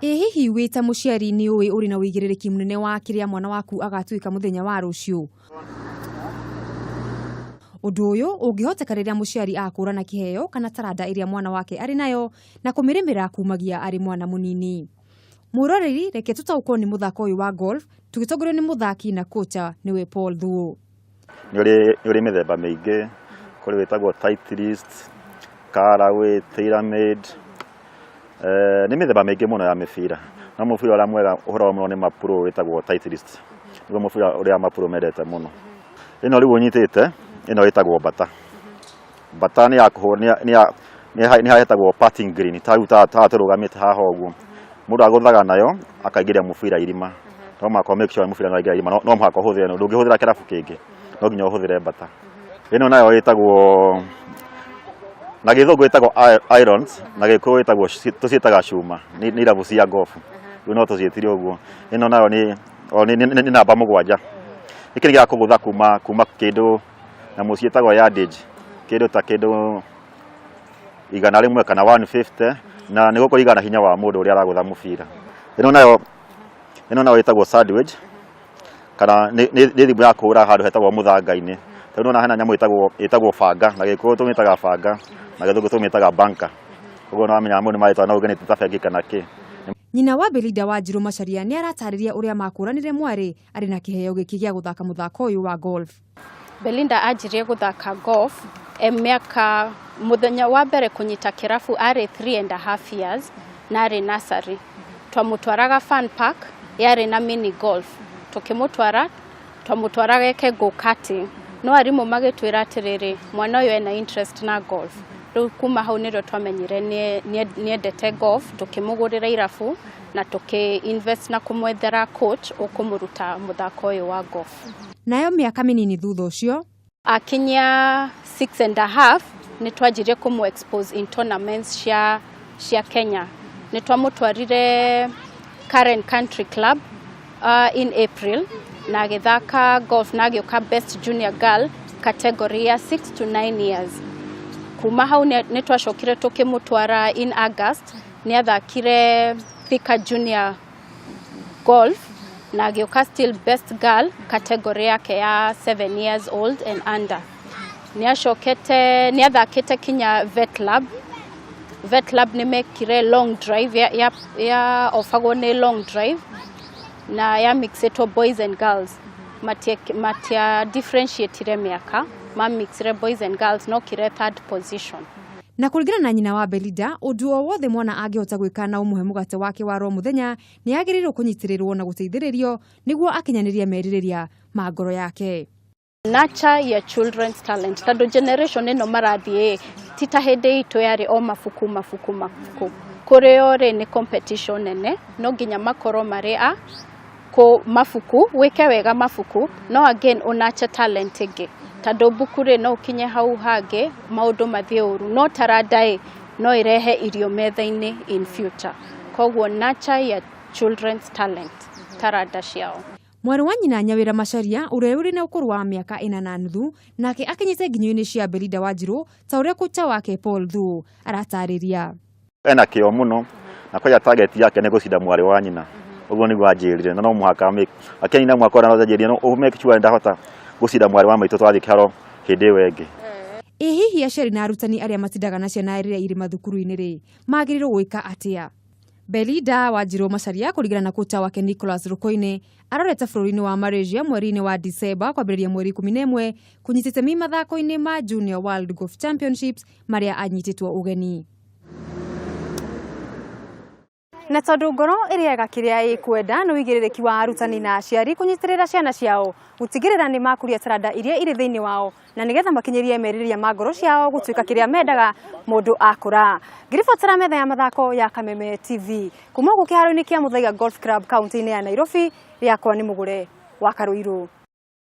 Ĩ hihi wĩ ta mũciari nĩ ũĩ ũrĩ na ũigĩrĩrĩki mũnene wa kĩrĩa mwana waku agatuĩka mũthenya wa rũciũ? Ũndũ ũyũ ũngĩhoteka rĩrĩa mũciari akũrana kĩheo kana taranda ĩrĩa mwana wake arĩ nayo na kũmĩrĩmĩra kumagia arĩ mwana mũnini. Mwĩroreri reke tũtaũkwo nĩ mũthako ũyũ wa golf tũgĩtongorio nĩ mũthaki na kocha nĩwe Paul Thuo. Nĩ ũrĩ mĩthemba mĩingĩ, kũrĩ wĩtagwo Titleist, Callaway, TaylorMade, nĩ mĩthemba mĩingĩ mũno ya mĩbira, no mũbira ũrĩa mwega ũhoro mũno nĩ mapro wĩtagwo Titleist, nĩguo mũbira ũrĩa mapro mendete mũno. Ĩno rĩu ũnyitĩte, ĩno ĩtagwo mbata. Mbata nĩ ya kũhũra, nĩ ya nĩ harĩa hetagwo putting green, ta rĩu ta tũrũgamĩte haha ũguo, mũndũ agũthaga nayo akaingĩria mũbira irima. No mũhaka ũ make sure mũbira nĩ waingĩra irima, no mũhaka ũhũthĩre ĩno, ndũngĩhũthĩra kĩrabu kĩngĩ, no nginya ũhũthĩre mbata. Ĩno nayo ĩtagwo na gĩthũngũ ĩtagwo irons, na gĩkũyũ ĩtagwo tũciĩtaga cuma, nĩ irabu cia golf, rĩu no tũciĩtire ũguo. Ĩno nayo nĩ namba 7. Gĩkĩ nĩ gĩa kũgũtha kuma kĩndũ nyamũ ciĩtagwo yardage, kĩndũ ta kĩndũ 100 kana 150, na nĩ gũkũringana na hinya wa mũndũ ũrĩa aragũtha mũbira. Ĩno nayo ĩtagwo sandwich, kana nĩ thimũ ya kũhũra handũ hetagwo mũthanga-inĩ. Rĩu nĩwona hena nyamũ ĩtagwo banga, na gĩkũyũ tũmĩtaga banga, na gĩthũngũ tũmĩtaga bunker. Koguo nĩwamenya mũndũ nĩ marĩtwa no uge nĩ ta bengi kana kĩ. Nyina wa Belinda Wanjiru Macharia nĩ aratarĩria ũrĩa makũranire mwarĩ arĩ na kĩheo gĩkĩ gĩa gũthaka mũthako ũyũ wa golf. Belinda anjirie gũthaka golf e mĩaka mũthenya wa mbere kũnyita kĩrabu arĩ 3.5 years na arĩ nursery. Twamũtwaraga fun park yarĩ na mini golf. Tũkĩmũtwara twamũtwaraga eke go karting. No arimũ magĩtwĩra atĩrĩrĩ, mwana ũyũ ena interest na golf. Rĩu kuma hau nĩrĩo twamenyire nĩendete golf, tũkĩmũgũrĩra irabu na tũkĩ invest na kũmwethera coach ũkũmũruta mũthako ũyũ wa golf. Nayo mĩaka mĩnini thutha ũcio, Akinyia 6.5 nĩ twanjirie kũmũ expose in tournaments cia Kenya. Nĩ twamũtwarire Karen Country Club in April na agĩthaka golf na agĩũka best junior girl category ya 6 to 9 years. Kuma hau nĩ twacokire tũkĩmũtwara in August, nĩ athakire Thika Junior Golf na agĩũka still best girl category yake ya 7 years old and under. Nĩ acokete nĩ athakĩte kinya Vet Lab. Vet Lab nĩ mekire long drive ya ofagwo nĩ long drive na ya mixĩtwo boys and girls, matia differentiatire mĩaka, ma mixire boys and girls no kire third position. Na kũringana na nyina wa Belinda, ũndũ o wothe mwana angĩhota gwĩka na ũmũhe mũgate wake wa ro mũthenya nĩ agĩrĩirwo kũnyitĩrĩrwo na gũteithĩrĩrio nĩguo akinyanĩrie merirĩria ma ngoro yake. Nurture your children's talent, tondũ generation ĩno marathiĩ ti ta hĩndĩ itũ yarĩ o mabuku mabuku mabuku. Kũrĩ o rĩ, nĩ competition nene, no nginya makorwo marĩ a kũ mabuku wĩke wega mabuku, no again ũnache talent ĩngĩ, tondũ mbuku rĩ, no ũkinye hau hangĩ maũndũ mathiĩ ũru, no taranda ĩ no ĩrehe irio metha-inĩ in future. Koguo nurture your children's talent, taranda ciao. Mwarĩ wa nyina Nyawĩra Macharia ũrĩa ũrĩ na ũkũrũ wa mĩaka 4.5 nake akinyĩte nginyo-inĩ cia Belinda Wanjiru ta ũrĩa kocha wake Paul Thuo aratarĩria. Ena kĩo mũno na kwaya target yake nĩ gũcinda mwarĩ wa nyina, ũguo nĩguo anjĩrire, na no mũhaka akĩnina mwaka ũrĩa anjĩrire no ũ make sure ndahota gũcinda mwarĩ wa maitũ twathiĩ kĩharo hĩndĩ ĩyo ĩngĩ. Ĩ hihi aciari na arutani arĩa matindaga na ciana rĩrĩa irĩ mathukuru-inĩ rĩ, magĩrĩirwo gwĩka atĩa? Belinda Wanjiru Macharia kũringana na kocha wake Nicholas Rukoine arorete bũrũri-inĩ wa Malaysia mweri-inĩ wa Disemba kwambĩrĩria mweri 11 kũnyita itemi mathako-inĩ ma Junior World Golf Championships marĩa anyitĩtwo ũgeni. Na tondũ ngoro ĩrĩaga kĩrĩa ĩkwenda, nĩ ũigĩrĩrĩki wa arutani na aciari kũnyitĩrĩra ciana ciao gũtigĩrĩra nĩ makũria taranda iria irĩ thĩinĩ wao na nĩgetha makinyĩrie merirĩria ma ngoro ciao gũtuĩka kĩrĩa mendaga mũndũ akũra. Ngĩribotera metha ya mathako ya Kameme TV kuma gũkũ kĩharo-inĩ kĩa Muthaiga Golf Club kaunti-inĩ ya Nairobi, rĩakwa nĩ Mũgũre wa Karũirũ.